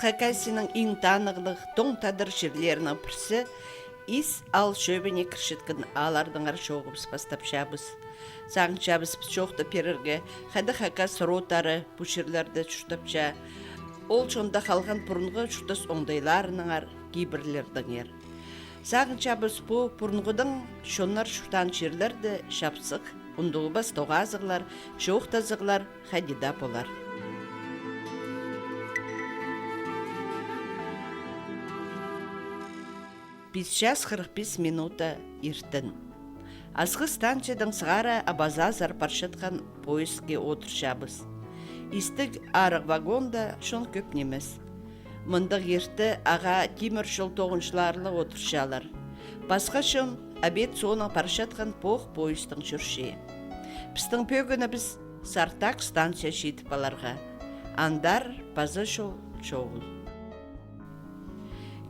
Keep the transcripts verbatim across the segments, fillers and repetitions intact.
Хакасияның иң танығлығ тоң тадар чирлерінің пірсі Ис аал чӧбіне кірчеткен ааллардаңар чооғыбыс пастапчабыс. Сағынчабыс піс чоохтап пирерге, хайдағ хакас родтары пу чирлерде чуртапча, ол чонда халған пурунғы чуртас оңдайларынаңар, кибірлердеңер. Сағынчабыс пу пурунғыдаң чоннар чуртаан чирлерде чапсых, ундулбас тоғазығлар, чоохтазығлар хайди даа полар. Пис час хырых пис минута иртен. Асхыс станциядаң сығара абазазар парчатхан поездке одырчабыс. Истіг арығ вагонда чон кӧп нимес. Мындағ ирте ағаа тимір чол тоғынҷылары ла одырчалар. Пасха чон обед соонаң парчатхан поох поездтең чӧрче. Пістің пӧгінібіс Сартак станция читіп аларға. Андар паза чол чоғыл.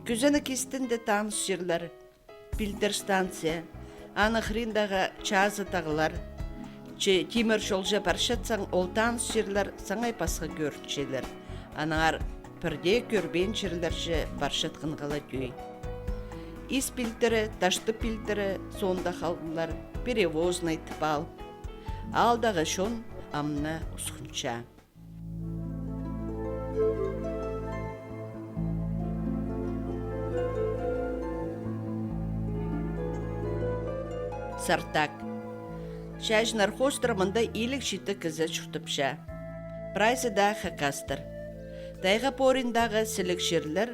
Кӱзенек истінде таныс чирлер. Пилтір станция. Аның хыриндағы Чазы тағлар. Че тимір чолҷа парчатсаң, ол таныс чирлер саңай пасха кӧрінчелер. Аннаңар пірдее кӧрбеен чирлерҷе парчатханға ла тӧӧй. Ис пилтірі, Таштып пилтірі соонда халғаннар, Перевозный тіп аал. Аалдағы чон амды усхунча. Сартак. Чаҷыннар хоостыра мында илиг читі кізі чуртапча. Прайзы даа хакастар. Тайға пориндағы сіліг чирлер,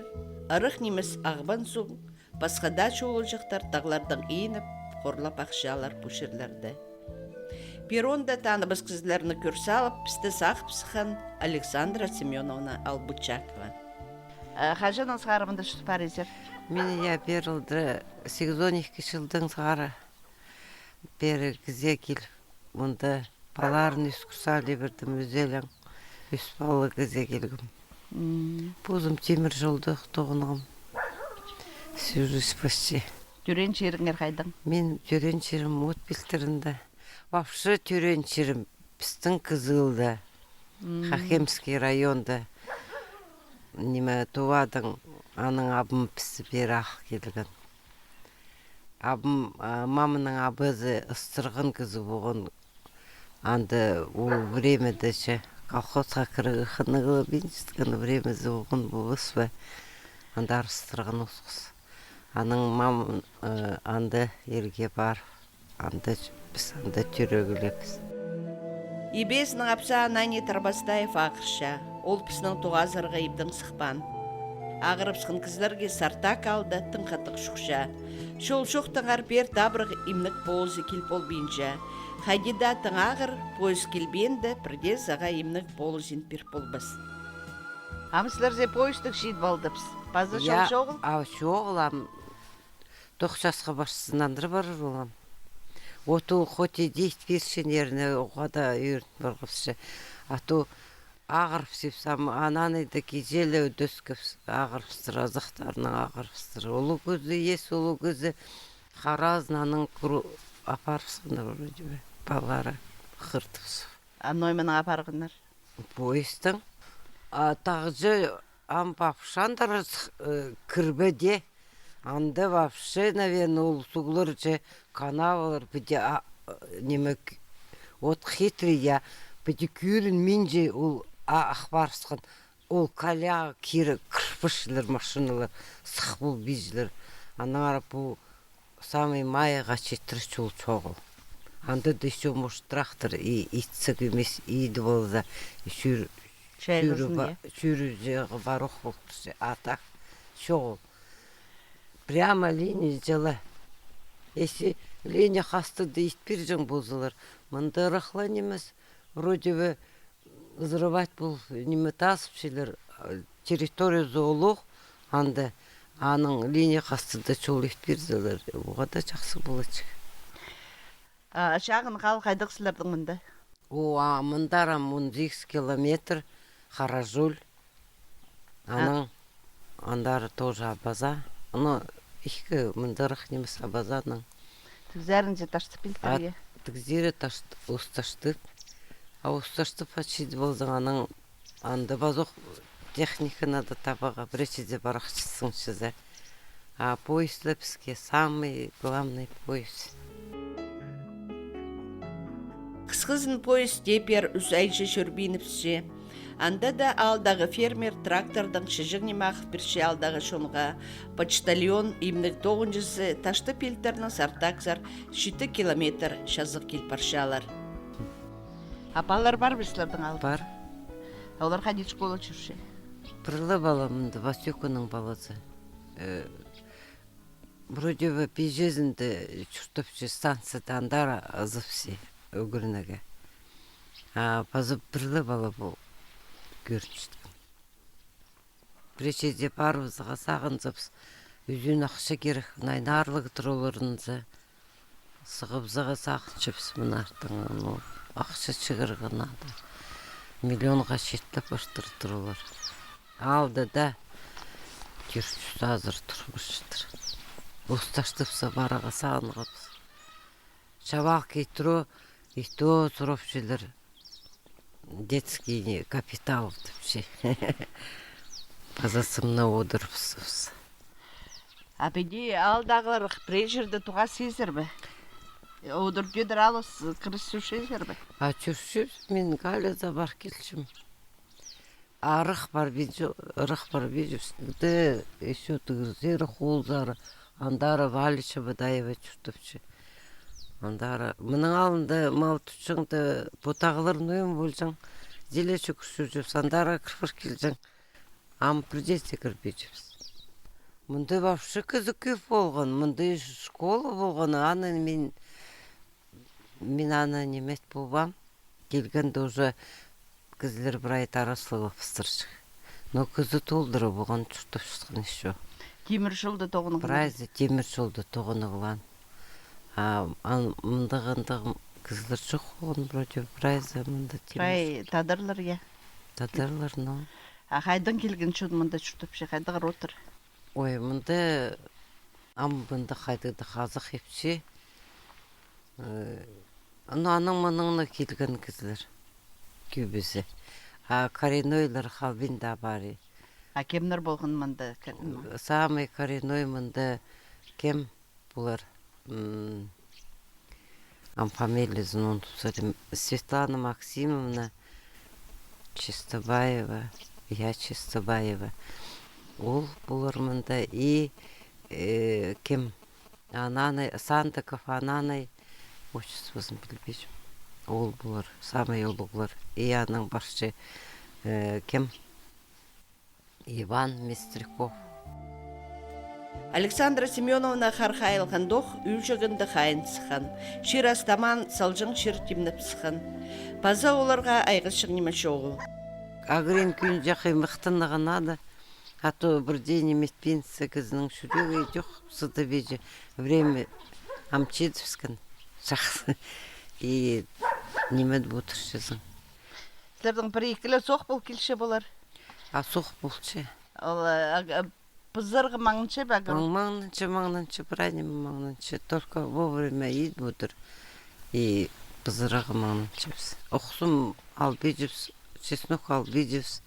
ырах нимес ағбан суғ, пасха даа чоолҷахтар тағлардаң иініп, хорлап ахчалар пу чирлерде. Пирон даа таныбас кізілерні кӧр салып, пісті сағып сыххан Александра Семёновна Албычакова. Э, хаҷаннаң сығара мында чуртап парирзар? Мин, я, пеер алды, сигізон ікі чылдаң сығара. Пеер кізее киліп, мында палаларын ӧскір сал ибердім, ӧзелең ӱс палалығ кізее килгем. Позым тимір чолда тоғынғам. Всю жизнь почти. Тӧреен чиріңер хайдаң? Мин тӧреен чирім От пилтірінде. Вообще тӧреен чирім пістің Кызылда. Хакимский районда. Ниме, Тувадаң аның абым пісті пеер ағыл килген. Абым, а, маманың абазы ыстырған кізі полған. Анда ол времяда че колхозха кірерге хынығлабинчатхан времязы полған полбас па. Анда арыстырған осхас. Анаң мам, э, анда ирге парып, анда ч-, піс анда тӧрегілебіс. Ибезінің апсаа Нани Тарбастаев ағырча. Ол піснің тоғазарға ибдең сыхпаан. Ағырыбысхан кізілерге Сартак аалда тың хатығ чохча. Чол чохтаңар пеер табырах имнег полызы кил полбинча. Хайди даа тың ағыр поезд килбеенде, пірдее сағаа имнег полызын пир полбас. Ам сірерзер поездтіг чидіп алдыбыс. Паза чол чоғыл? А, чоғыл, ам тох часха парчазын андыра парар полам. От ол хоть и дей пирче, наверное, оға даа ӧрін парғабысча. А то ағырып сипсам, ананы да киҷелі ӧдескеп ағырыбыстыр, азахтарынаң ағырыбыстыр. Улуғ кізі, ес улуғ кізі, харазын анаң кӱр-, апарыбысханнар вроде бы, палалары хыртыбыс. А ноо минең апарғаннар? Поездтең. А тағҷы ам вообще андар, э, кірбеде. Анда вообще, наверное, ол суғлар че, канавалар, піди, а, э, ниме, к-, от хитрый, я, піди кӧрінминче ол, а, ах парысхан. Ол каляға кире кірбеҷілер машиналар, сых полбинчалар. Аннаңар пу самый майға читіре чол чоғыл. Анда да ещё, может, трактор и итсек нимес, иді полза, чӱр-, чайғызын, чӱрі ба-, я, чӱрі чайғы парох полтырча. А так чоғыл. Прямо линия чыла. Если линия хастыда ит пирҷең ползалар, мында ырахла нимес, вроде бы, взрывать пол, ниме, тасыпчалар, а, территориязы улуғ, анда аның линия хастыда чол ит пирзелер, оға даа чахсы поларҷых. А чағын хал хайдағ сірернің мында? О, а мындар ам он сигіс километр, Харажул. А. Анаң, андар тоже Абаза. Ну, ікі мындырах нимес Абазаның. Тігзерінҷе Таштып пилтірге. А, тігзері Ташт-, Ус Таштып. А Ус Таштып ачид ползаң, анаң анда пазох Техника надо табарға, пірее чирде парахчатсың чізе. А поезд ла піске самый главный поезд. Хысхызын поезд тее пеер ӱс айҷа чӧрбиніпче. Анда даа аалдағы фермер трактордаң чіҷең ниме ағыл пирче аалдағы чонға. Почтальон, имнег тоғынҷызы, Таштып Илтернең Сартакзар читі километр чазағ кил парчалар. А палалар пар ба сірернің аалда? Пар. А олар хайди школаа чӧрче? Пір ле пала мында, Васюканың палазы. Э, вроде бы пиҷезінде чуртапча, станцияда, андар ызыпча ӱгренерге. А паза пір ле пала пу кӧрінчеткен. Пірее чирде парыбызарға сағынзабыс, ӱзӱн ахча кирек, найнаарлығ тураларынза. Сығыбызарға сағынчабыс мынартың, ну, ахча чығарға надо. Миллионға читі партыр туралар. Аалда даа тӧрт чӱс азыра турбасчатыр. Усташтыпса парарға сағынғабыс. Чабал китіре, и то сурапчалар. Детский капитал тіпче. Паза сымны одырыбысчабыс. А піди аалдағылар пірее чирде тоғазар сірер бе? Одыр тӧдір алыс кіріс чӧрчезер бе? А чӧрчебіс, мин Галя за пар килчем. Арах пар пиҷе-, арах пар пиҷебіс. Де ещё тігізер хулзар, андары Валя Чебодаева чуртапча. Андары, мының алнында мал тутчаң даа, пу тағларны уйым полҷаң, зилечек ӱс чӱрчебіс, андары кір пар килҷең. Ам пірдеезі кірбеҷебіс. Мында вообще кізі кӧп полған, мында школа полған, аны мин, мин аны ниме ит полбаам. Килгенде уже кізілер прай тараслығ пыстырчых. Но кізі толдыра полған, чуртапчатхан ещё. Тимір чолда тоғынған. Прайзы тимір чолда тоғынған. А, ан-, мындағ, андағ кізілер чох полған, вроде, прайзы мында тимір чол. Прай тадарлар, я? Тадарлар, но. А хайдаң килген чон мында чуртапча, хайдағ родтар? Ой, мында, ам мында хайдағ-да хазах ипчі. Э, ну, анаң-мынаң на килген кізілер. Кӧбізі. А кореннойлар халбин даа пар и. А кемнер полған мында? Ке-, м. Самый коренной мында кем полар? М, ам фамилиязын унтыпсарим. Светлана Максимовна Чистобаева. Я, Чистобаева. Ол полар мында и, э, кем? Ананай, Сандыков Ананай, отчествозын пілбинчем. Ол полар, самый улуғлар. И анаң парча, э, кем? Иван Мистряков. Александра Семёновна хар хайылғандох, ӱлҷегенде хайын сыххан. Чир астамаан, салҷаң чир тимнеп сыххан. Паза оларға айғасчаң ниме чоғыл. Ағырин кӱнҷе хай мыхтанарға надо. А то пірдее ниме итпинче, кізінің чӱрегі идӧк сыдабинча, время ам читібіскен. Чахсы. И ниме ит одырчазың. Сірернің пір-ікі ле соох пол килче полар? А соох полча. Ол, а, а, пызырағы маңнанча ба, огород? Маң-, маңнанча, маңнанча, прай ниме маңнанча. Только вовремя ит одыр. И пызырағы маңнанчабыс. Охсым албинчабыс, чеснок албинчабыс.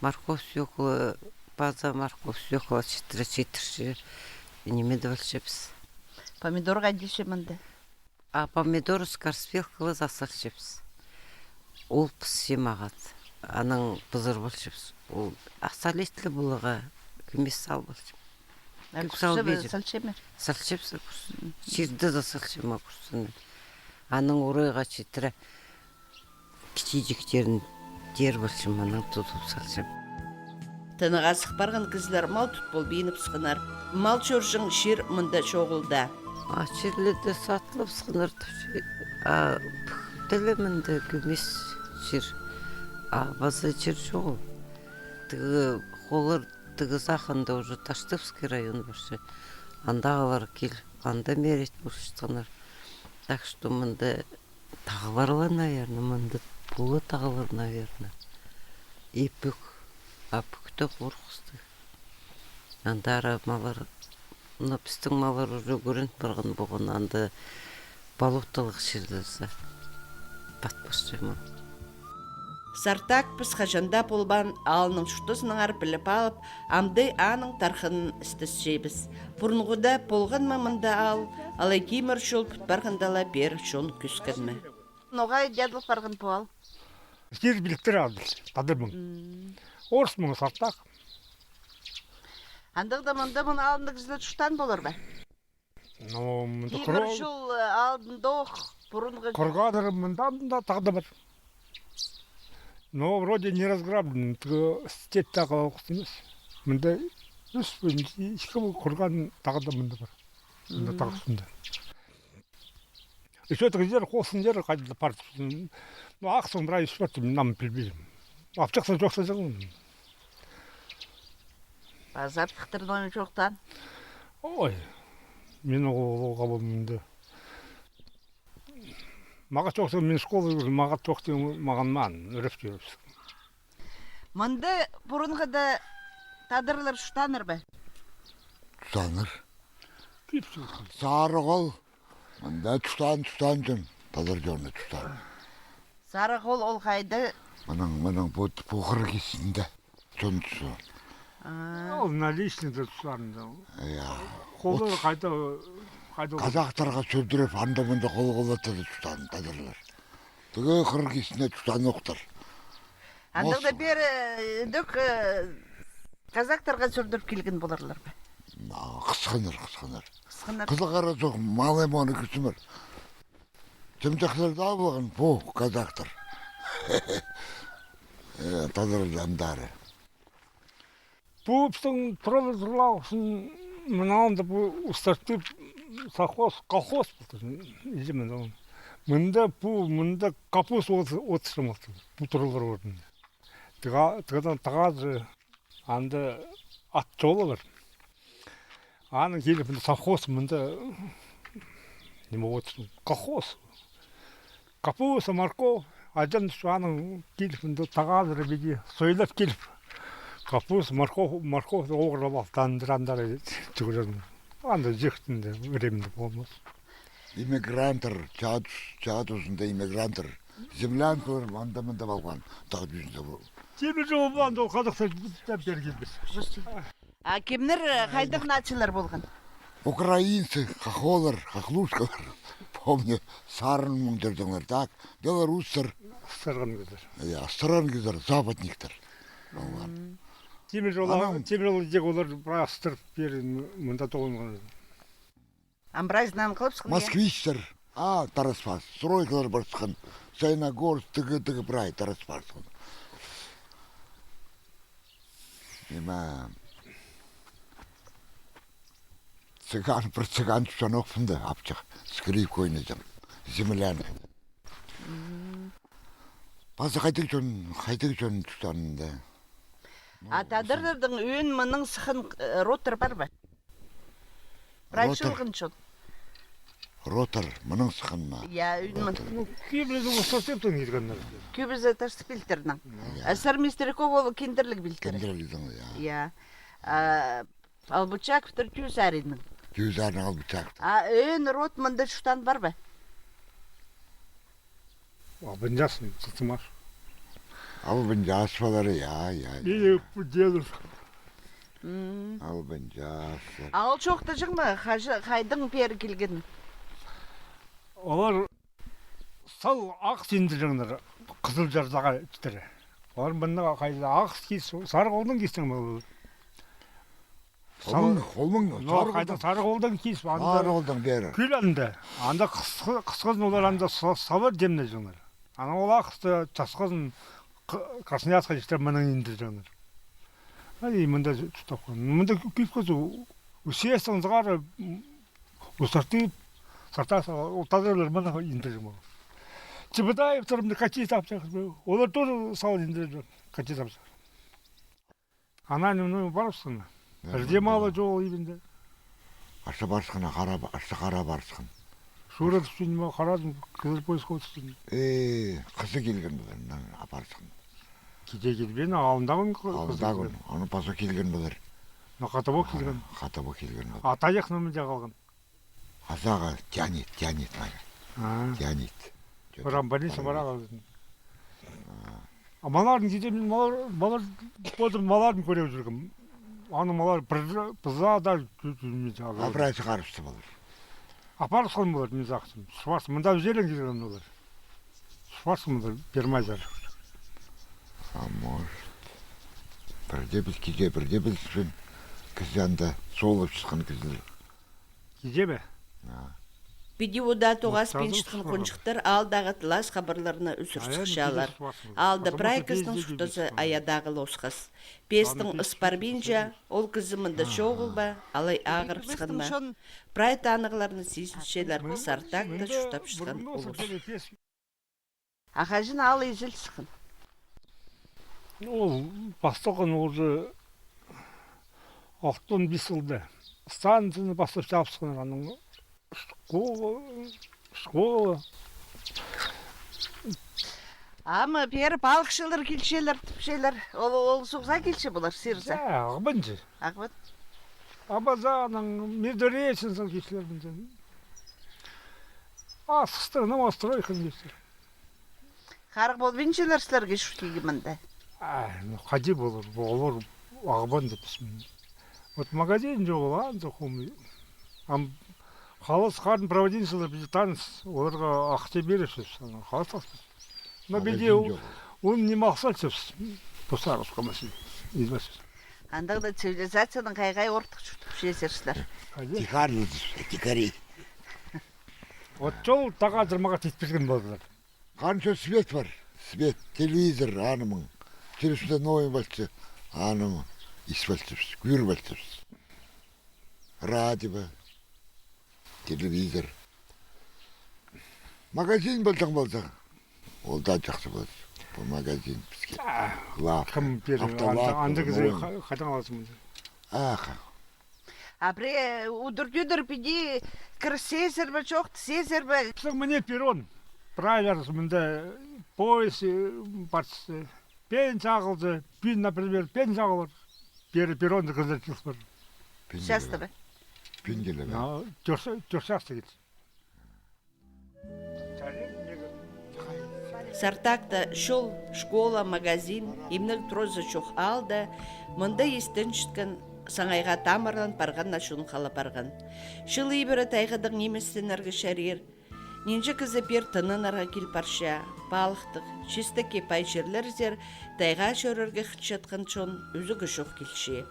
Морковь, свёкла, паза морковь, свёкла читіре, читірче, ниме ит полчабыс. Помидорға тиҷе мында. А помидор скороспелкалығ за салчабыс. Ол пісче мағат. Анаң пызыр полчабыс. Ол, а салитлі поларға кӧмес сал полчам. А кӧп кӱрсі салбинчам. Салча ма? Салчабыс кӱрсі. Мгм. Чирде за салчам, а кӱрсіні. Анаң орайға читіре. Кічіҷектерін тер полчам, анаң тудып салчам. Тынағ азых парған кізілер мал тут полбинып сыхханнар. Мал чӧрҷең чир мында чоғыл даа. А чирлерде сатылып сыхханнар тіпче, а пӱктеле мында кӧмес чир, а паза чир чоғыл. Тігі холлар, тігі сахында уже Таштыпский район парча. Андағылар кил, анда мереть полчатханнар. Так что мында тағлар ла, наверно, мында пу ла тағлар, наверно. И пӱк, а пӱк тее хорғыстығ. Андар маллар, но пістің маллар уже ӱгрен парған полған, анда болотолығ чирлерзер пат парча мал. Сартак піс хаҷан даа полбаан аалның чуртазынаңар піліп алып, амды аның тархынын істесчебіс. Пурунғыда полған ма мында аал, алай тимір чол пӱт парғанда ла пеер чон кӧскен ме? Ноға дее адал парған пу аал? Кир пилтір адал, тадар муң. Орыс муң Сартак. Андағ даа мында мына алында кізілер чуртаан полар ба? Ну, мында кӱр-, чул, э, алдындох, пурунғы. Кӱр кадыр мында, мында тағда пар. Но вроде не разграблен, тігі степьтағы ох нимес. Мында ӱс пе, ікі пе кӱр кадыр тағда мында пар. Мында тағ ӱстӱнде. Ещё тігі жер, хозын жер, хайда пар. Ну, ах сом прай ӱс пар, нам пілбеем. Апчахсан чоохтазаң. Паза апчахтарнаң чоохтаан. Ой, мин ол, ол, ол, мында. Мағаа чоохтаң, мин школа, мағаа чоохтаң, мағаа маан ӱреп чӧрібіс. Мында пурунғыда тадарлар чуртааннар ба? Чуртааннар. Кӧп чуртаан. Сарығол. Мында чуртаан, чуртаан чон. Тадар чоны чуртаан. Сарығол ол хайда? Мының, мының пу, пу хырых кистінде. Чон чуртаан. А. Ол наличныйда чуртаан. Я. Холлар хайда, хайда. Казахтарға сӧдіріп, анда-мында хол-холлатты да чуртаан тадарлар. Тігі хырых кистінде чуртааннар охтар. Андағ даа пеер, э, ідӧк, э, казахтарға сӧдіріп килген поларлар ба? А, хысханнар, хысханнар. Хысханнар. Хызыл-хара чох, малай моны кӧрчем. Тимҷектер даа полған, пу казахтар. Э, тадарлар андары. Пу пістің туралар, туралар, мына анда пу устартып совхоз, колхоз полтыр. Иди мында. Мында пу, мында капуста от-, отыстырмалды. Пу туралар орнында. Тігі, тігідең тағазы анда ат чолы пар. Анаң киліп, мында совхоз, мында ниме отыр, колхоз. Капуста, морковь, аҷан, анаң киліп, мында тағазы пиди сойлап киліп. Капуста, морковь, морковь оғырып алып, андыр-андыр тӱгірерін. Анда чиктінде времени полмас. Иммигранттар, чаа тус-, чаа тузында иммигранттар. Землянкалар анда-мында полған, тағ тӱзінде пол. Тимір чол полған, ол хазахтар тап пирген піс. А кемнер, э, хайдағ нациялар полған? Украинцы, хохоллар, хохлушкалар. Помню, сарын мындырдыңнар, так? Белорустар. Ыстырған кізілер. Я, ыстырған кізілер, западниктер. Олар. Тимір чол, анаң тимір чол тик олар прай ыстырып пирген, мында тоғынған. Ам прайзын анғылапсың, я? Москвичтер. А, тараспас. Стройкалар парысхан. Саяногорск, тігі, тігі прай тараспас. Ниме, цыган, пір цыган тутчаң ох мында, апчах. Скрипка ойнаҷаң. Землянка. Паза хайдағ чон, хайдағ чон тутчаң мында. А тадарларның ӧӧн мының сыххан, э, родтар пар ба? Прай чурған чон. Родтар, мының сыххан ма? Я, ӧӧн мын. Родтар. Ну, кӧбізі устартыптаң килгеннер. Кӧбізі Таштыпилтірнің. Я. А Сармистряков ол Кендірлік пилтірі. Кендірліктің, я. Я. А, Албычаковтар Тӧӧ Саринның. Тӧӧ Саринның, Албычаковтар. А ӧӧн род мында чуртаан пар ба? Албынҷас, Читымаш. Албынҷас палар, я, я, я. Или дедушка. М. Албынҷас. А ол чоохтаҷаң ма, хаҷа-, хайдаң пеер килген? Олар сал ағас индірҷеңнер, Хызылчардағы иттері. Олар мында хайда ағас кис, Сарығолдаң кисчең ме олар? Холмаң, холмаң, но, Сарығолдаң. Хайда Сарығолдаң кис, анда. Сарығолдаң пеер. Кӧл анда. Анда хысхы-, хысхызын олар анда са-, сабар темнеҷеңнер. Анаң ол ағасты часхызын К-, Красноярскха читіре мынаң индірҷеңнер. Ай, мында чуртапхан. Мында кӧп кізі ӱс сағат сығара, м, устартып, сартас, ол тадарлар мынаң индірҷең полған. Чебодаевтар мында качеты апчахтар. Олар тоже сал индірҷең, качеты апчахтар. Ана, ну, парыбысхан. Пірдее малы чоғыл ибінде. Арса парысхан, хара, арса хара парысхан. Шура тӱсчең ме, харазың, кізі поиск отчең. Э, хызы килген полар, мынаң апарысхан. Киде килбеен, алнында кӱн хы-, хызы килген. Алнында кӱн, аны паза килген полар. Но хатабох килген. Хатабох килген полар. А тайах ниме дее халған? Азағы тянет, тянет, Надя. А. Тянет. Прям больница пара халған. А. А малларын кизе, мин маллар, маллар, позым малларын кӧріп чӧргем. Аның маллары пір, пыза да кӧ-, кӧ-, кӧ-, А прай сығарыбысты маллар. Апарыбысхан маллар, мин сағынчам. Шуғас, мында ӱзерен килген олар. Шуғас, мында пирмайзар. А может, пірде піс кизе, пірде піс кізі анда солып чатхан кізілер. Кизе бе? А. Піди удаа тоғас пинчіткен хонҷыхтар аалдағы тылас хабарларына ӱзӱр сыхчалар. Аалда прай кізінің чуртазы аядағ ла осхас. Пестің ыс парбинча, ол кізі мында чоғыл ба, алай ағырыбысхан ма. Прай танығларны сизінчелер, Сартакта чуртапчатхан улус. А хаҷан аал изілчеткен? Ол пасталған уже алтон пис чылда. Станцияны пастап чабысханнар, анаң школа, школа. Ам пеер палыхчылар килчелер, тіпчелер. Ол, ол суғза килче полар, сирза? Ағбанҷа. Ағбан. Абаза анаң Междуреченск килчелер мында. А сыстырны мостройкан килчелер. Харығ полбинчалар сірерге чуртирға мында? А, ну, хайди полар, олар Ағбанда піс мында. Вот магазин чоғыл, анзы хомай. Ам халас харын проводинчалар, піди таныс, оларға ахча пирчебіс, анаң халас алчабыс. Но піди ун ниме алчабыс, постарушка машин, избасчабыс. Андағ даа цивилизациядаң хай-хай ортых чуртапчазар сірер. Хайди? Тихарь, дикари. Вот чол тағазыр мағаа тит пирген полдылар. Ханҷа свет пар. Свет, телевизор, анымың. Телевизорда новый полча, анымың. Ис полчабыс, кӧр полчабыс. Радио, телевизор. Магазин полҷаң полза, ол даа чахсы полча. Пу магазин піске. А, лавка, кім пирер, автолавка, анда, анда кізі новый. Ха-, хайдаң аларзың мында? Аха. А пірее удур-тӧдір піди кірізерзер бе, чох, тізерзер бе? Пістің міне перрон. Прайлар мында поезд, э, парча. Пеен сағылза, пӱӱн, например, пеен сағылар. Пеер перронда кізілер киліп пар. Часто ба? Пӱӱн киле бе? А, тӧрт, тӧрт часто килче. Сартакта чол, школа, магазин, имнег туразы чох аалда мында истенчеткен саңайға тамырлан парған на чон хала парған. Чыл ибіре тайғадаң ниместенерге чарир. Нинҷе кізі пеер тынанарға кил парча, палыхтығ, чистекке пай чирлерзер тайға чӧрерге хынчатхан чон ӱзігі чох килче.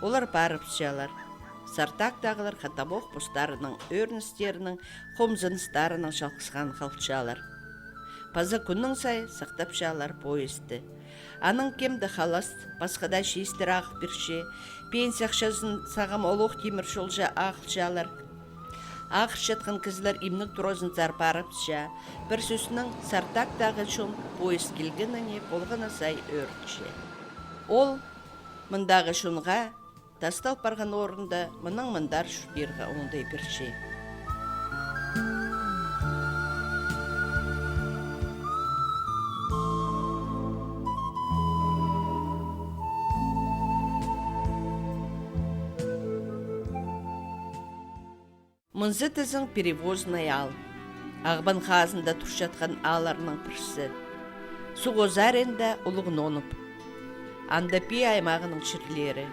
Олар парыбысчалар. Сартактағылар хатабох постарының ӧріністерінең, хомзыныстарынаң чалғысхан халчалар. Паза кӱннің сай сахтапчалар поездті. Анаң кем-де халас, пасха даа чиистер ағыл пирче, пенсия ахчазын сағам олох тимір чолҷа ағылчалар. Ағырчатхан кізілер имнег туразынзар парыбысча, пір сӧснең, Сартактағы чон поезд килгеніне полған на сай ӧрінче. Ол мындағы чонға тастал парған орында мынаң мындар чуртирға оңдай пирче. Мынзы тізең Перевозный аал. Ағбан хазында турчатхан аалларның пірсі. Суғ озарында Улуғ Нонып. Анда Пии аймағының чирлері.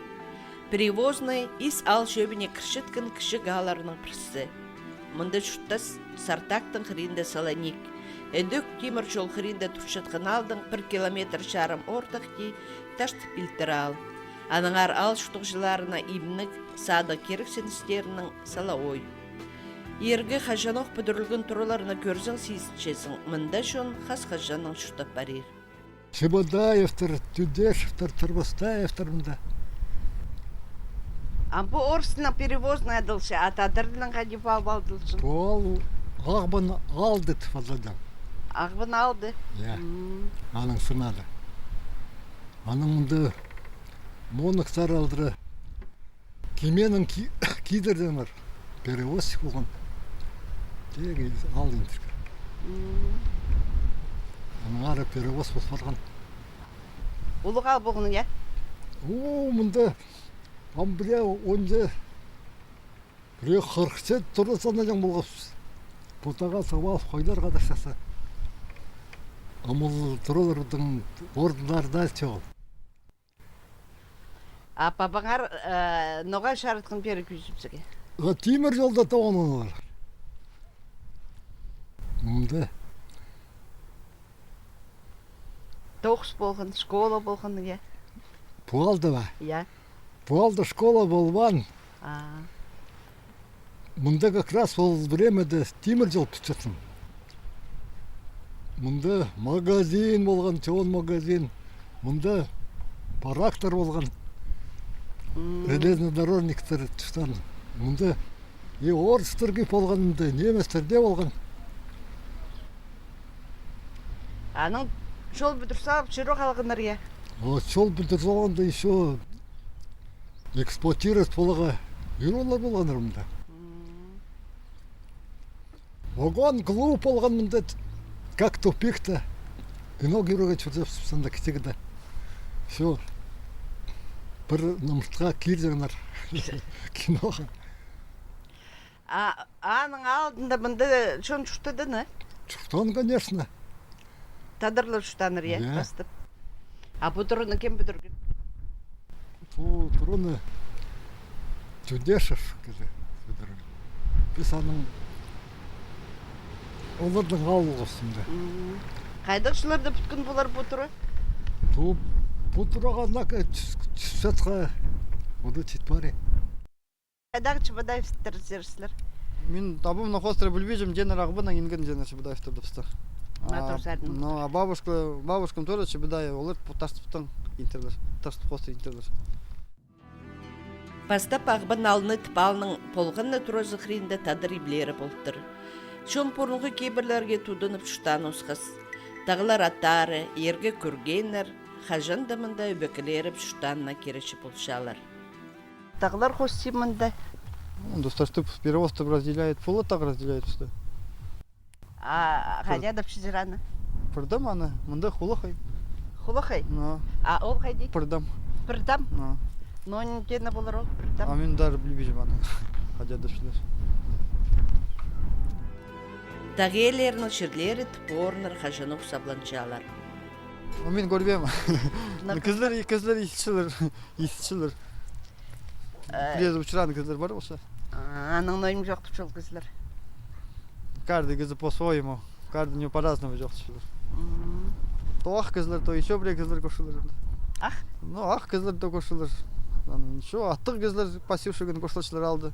Перевозный Ис аал чӧбіне кірчеткен кічіг аалларның пірсі. Мында чуртас Сартактың хыринда Саланик. Ідӧк тимір чол хыринда турчатхан аалдаң пір километр чарым ортых тее Таштып Пилтір аал. Аннаңар аал чуртағҷыларына имнег, садығ кирексіністерінең сала ой. Иргі хаҷанох пӱдірілген тураларны кӧрзең, сизінчезің, мында чон хас хаҷаннаң чуртап парир. Чебодаевтар, Тюдешевтар, Тарбастаевтар мында. А пу орыстың Перевозный адалча, а тадар тілінең хайди пу аал адалча? Пу аал Ағбан аалды тіп адалча. Ағбан аалды? Я. М. Аның сынады. Аның мында моныхтар алдыра. Кименің ки-, кидірдеңер. Перевозчик полған. Тегі аал индірген. М. Аның ары перевоз пол парған. Улуғ аал полған, я? О, мында ам піле онда піле хырых чет тура санаҷаң полғабыс. Пу тағаа сығып алып, хойлар хадарчаза. Ам ол тураларның орыннарында чоғыл. А пабаңар, э, ноға чарытхан пеер кӧзібізерге? Ол Тимір чолда тоғынғаннар. Мында. Тоғыс полған, школа полған, я? Пу аалда ба? Я. Пу аалда школа полбаан. А. Мында как раз ол времяда Тимір чол пӱтчеткен. Мында магазин полған, чоон магазин. Мында барактар полған. М. Железнодорожниктер тустаан. Мында и орыстар кӧп полған, мында немецтер дее полған. Анаң чол пӱдір салып, чӧріп алғаннар, я? О, чол пӱдір салғанда ещё эксплуатировать поларға юралар полғаннар мында. М. Вагон-клуб полған мында, как тупикта. Кино кӧрерге чӧрчебіс анда кічігде. Всё. Пір нымыртха кирзеңнер киноға. А аның алдында мында чон чуртадыны? Чуртаан, конечно. Тадарлар чуртааннар, я, я, пастап. А пу тураны кем пӱдірген? Пу тураны Тюдешев кізі пӱдірген. Піс аның, оларның аалғабыс анда. М. Хайдағ чылларда пӱткен полар пу тура? Пу, пу тураға, однако, чӱс, чӱс часха, вот чит пари. Хайдағ Чебодаевтар сірер? Мин табам на хостыра пілбинчем, теннер Ағбаннаң инген теннер Чебодаевтар тіпче. А, на, а, Торсарның. Ну, а бабушка, бабушкам тоже Чебодаева, олар пу Таштыптаң интірлер, Таштып хостыра интірлер. Пастап Ағбан аалны тіп алның полған на туразы хыринда тадар иблері полтыр. Чон пурунғы кибірлерге тудынып чуртаан осхас. Тағлар аттары, иргі кӱргеннер, хаҷан даа мында ӧбекелеріп чуртаанына киречі полчалар. Тағлар хости мында. Ну, досташтып, перевозтып разделяет, полы тағ разделяет пісті. А хайди адапчазар аны? Пырдам аны, мында Хулахай. Хулахай? Ну. А ол хайди? Пырдам. Пырдам? Ну. Но не тені полар ол, Пырдам. А мин даже пілбинчем аны. Хайди адапчалар. Тағ иелерінің чирлері тіп орыннар хаҷанох сабланчалар. Ну, мин кӧрбеем. Ну, кізілер, кізілер исчелер, исчелер. Э. Пірее учурған кізілер пар полча. А, анаң ноо ниме чоохтапча ол кізілер? Каждый кізі по-своему, каждый ниме по-разному чоохтапчалар. М. То ах кізілер, то ещё пірее кізілер кӧрчелер. Ах? Ну, ах кізілер то кӧрчелер. Ещё аттығ кізілер пасиб чӧрген кӧрчелер аалда.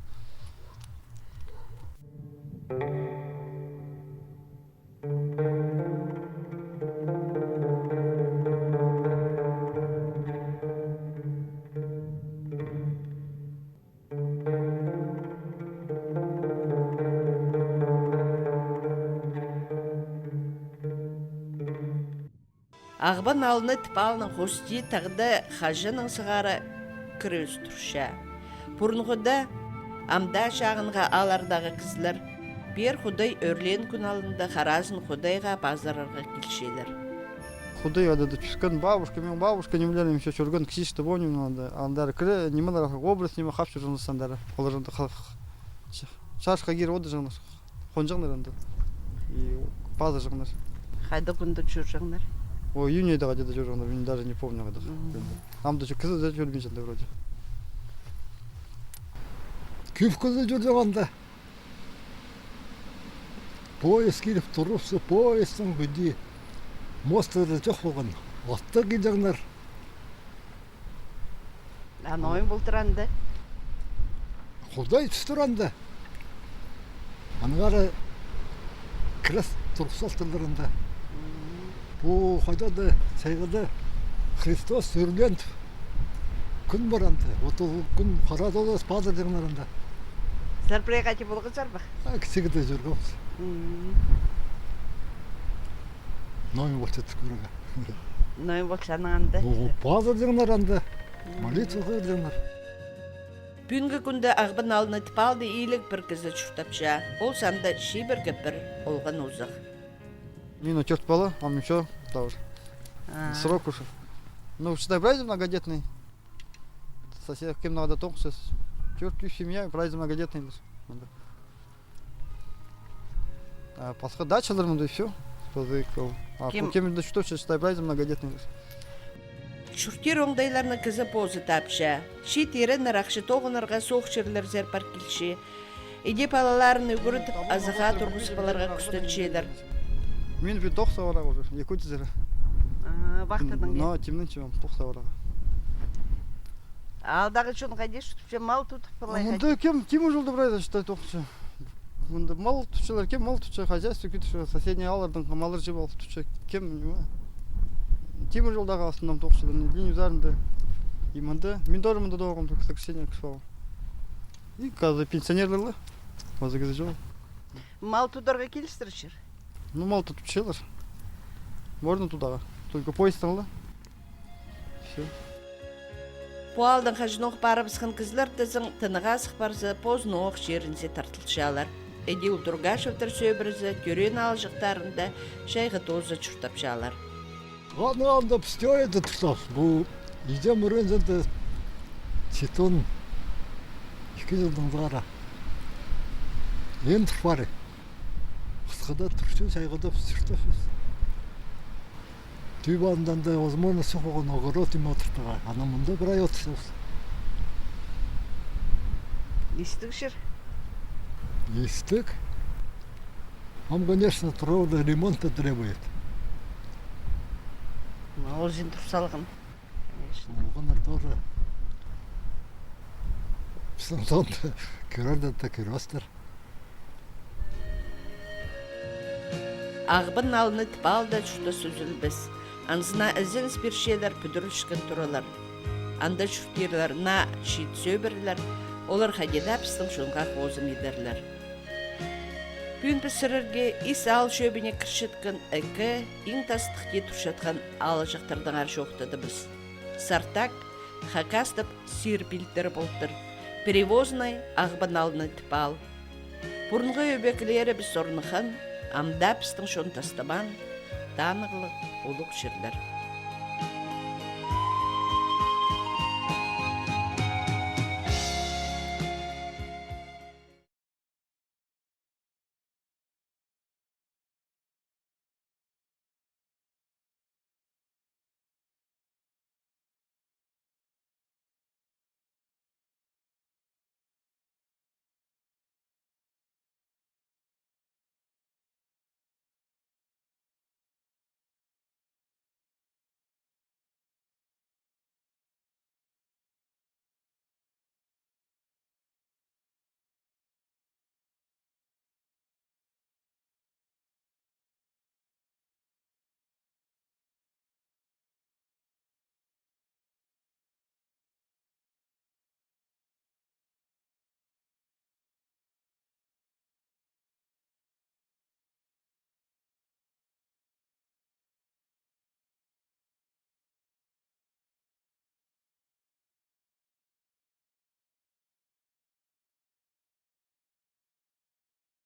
Ағбан аалны тіп алның хости тағда хаҷаннаң сығара кіріс турча. Пурунғыда ам даа чағынғы ааллардағы кізілер пеер худай ӧрлеен кӱн алнында хараазын худайға пазырарға килчелер. Худай ада-да чӧрген, бабушка, мин бабушка нимелерім ещё чӧрген, кічіг тіп ниме анда, андар кіре, нимелер, образ ниме хап чӧрген андар. Олар анда ха-, ха-, чарышха киріп одырҷаңнар. Хонҷаңнар анда. И пазырҷаңнар. Хайда кӱнде чӧрҷеңнер? О, июнь айда хайда-да чӧрҷеңнер, мин даже не помню хайда. Мгм. Ам даа чӧ-, кізі дее чӧрбинче анда вроде. Кӧп кізі чӧрҷең анда. Поезд киліп турыбысса, поездтың піди мостары чох полған. Атта килҷеңнер. А ноо ниме полтыр анда? Худай тӱстір анда. Аннаңар крест турғыс салтырлар анда. Пу хайда-да чайғыда Христос ӧрлеен кӱн пар анда. Вот ол кӱн хараа тооза пазырҷаңнар анда. Сірер пірее хати полғазар ба? А, кічігде чӧргебіс. М. Ноо ниме полча тіп кӧрерге. Ноо ниме полча анаң анда? Ну, пазырҷаңнар анда. М. Молитва хығырҷаңнар. Пӱӱнгі кӱнде Ағбан аалны тіп алды иліг пір кізі чуртапча. Ол санда чибіргі пір олған узах. Мин тӧрт пала, а мин чо тавыр. А. Срок уже. Ну, считай, праздник многодетный. Сосед кем надо тоғыс. Тӧрт, ӱс семья, праздник многодетный. А пасха дачалар мында и всё. Позы кӧп. А кем? Пу кем дее чуртапча, считай, прайзы многодетный. Чуртир оңдайларны кізі позы тапча. Чиит иреннер ахча тоғынарға соох чирлерзер пар килче. Иди палаларын ӱгретіп, азахха турғызып аларға кӱстенчелер. Мин пӱӱн тоғыс парарға уже, Якутиязар. А, вахтадаң. Но тимненчем, тоғыс парарға. Аалдағы чон хайди чуртапча, мал тудып, палай хайди? Мында кем, кем ол чолда прайзы, считай, тоғынча. Мында мал тутчалар, кем мал тутча, хозяйство кӧдірче, соседний ааллардаң маллар чыып алып тутча, кем, ниме. Тимір чолдағы в основном тоғынчалар, линия ӱзерінде. И мында, мин тоже мында тоғынғам, только сокращение кізі полған. И қазір пенсионерлер ла, позы кізі чоғыл. Мал тударға килістірчер? Ну, мал тудыпчалар. Можно тударға. Только поезд ла. Всё. Пу аалдаң хаҷанох парыбысхан кізілер тізең, тынағ азых парза, позының ох чирінзер тартылчалар. Іди ол Тургашевтер сӧбірезі тӧреен аалҷахтарында чайғы тооза чуртапчалар. Аны анда піс тӧӧде туртабыс. Пу иҷем ӱрензінде читон ікі чылдаң сығара. Ен тур пари. Хысхыда турча, чайғыда піс чуртапчабыс. Тӱбі аннаң даа возможность чох полған огород ниме одыртарға. Ана мында прай одыртчабыс. Истіг чир? Истіг. Ам, конечно, туралар ремонта требует. Ну, ол чын тур салған, конечно. Олғаннар тоже. Пістің соонда кӧрерлер дее кӧрбестер. Ағбан аалны тіп аалда чуртас ӱзілбес. Анзына ізеніс пирчелер пӱдірілчеткен туралар. Анда чуртирлар наа чиит сӧбірелер, олар хайди даа пістің чонға хозым идерлер. Пӱӱн піс сірерге Ис аал чӧбіне кірчеткен ікі иң тастыхти турчатхан аалҷахтардаңар чоохтадыбыс. Сартак, хакастап Сир пилтірі полтыр. Перевозный, Ағбан аалны тіп аал. Пурунғы ӧбекелерібіс орныххан, ам даа пістің чон тастабаан танығлығ улуғ чирлер.